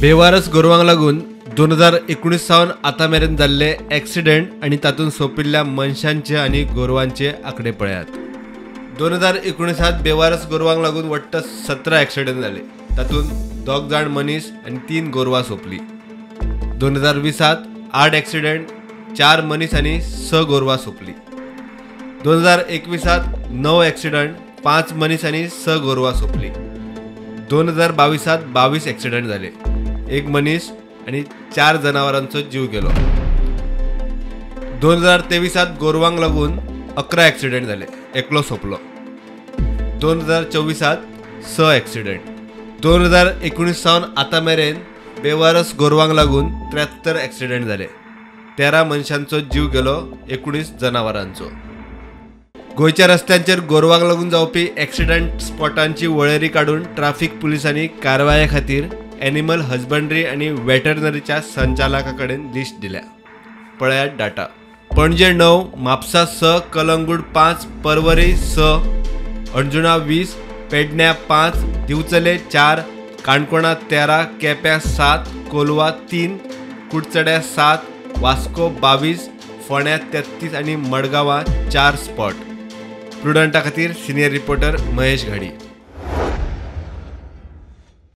बेवारस गोरवांक लागून 2019 सावन आतां मेरेन जाल्ले एक्सिडेंट आनी तातूंत सोंपिल्ल्या मनशांचे आनी गोरवांचे आंकडे पळयात. 2019 बेवारस गोरवांक लागून वट्ट 17 एक्सिडेंट जाले. तातूंत 2 जाण मनीस आनी 3 गोरवां सोंपली. 2020 8 एक्सिडेंट, 4 मनीस आनी 6 गोरवां सोंपली. 2021 9 एक्सिडेंट, 5 मनीस आनी 6 गोरवां सोंपली. 2022 22 एक्सिडेंट जाले. 1 मनीस आनी 4 जनावरांचो जीव गेलो. 2023 गोरवांक लागून 11 एक्सिडेंट जाले, एकलो सोंपलो. 2024 6 एक्सिडेंट. 2019 सावन आतां मेरेन बेवारस गोरवांक लागून 73 एक्सिडेंट जाले. 13 मनशांचो जीव गेलो, 19 जनावरांचो. गोंयच्या रस्त्यांचेर गोरवांक लागून जावपी एक्सिडेंट स्पॉटांची वळेरी काडून ट्राफीक पुलिसांनी कारवाये खातीर एनिमल हजबंड्री आनी वेटरनरीच्या संचालका कडेन लिस्ट दिल्या. पळयात डाटा. पणजे 9, म्हापसा 6, कलंगूट 5, परवरी 6, अंजुणा 20, पेडण्या 5, दिवचले 4, काणकोणा 13, केप्यां 7, कोलवा 3, कुडचड्या 7, वास्को 22, फोंड्या 33 आनी मडगांवां 4 स्पॉट. प्रुडंटा खातीर सिनियर रिपोर्टर महेश घाडी.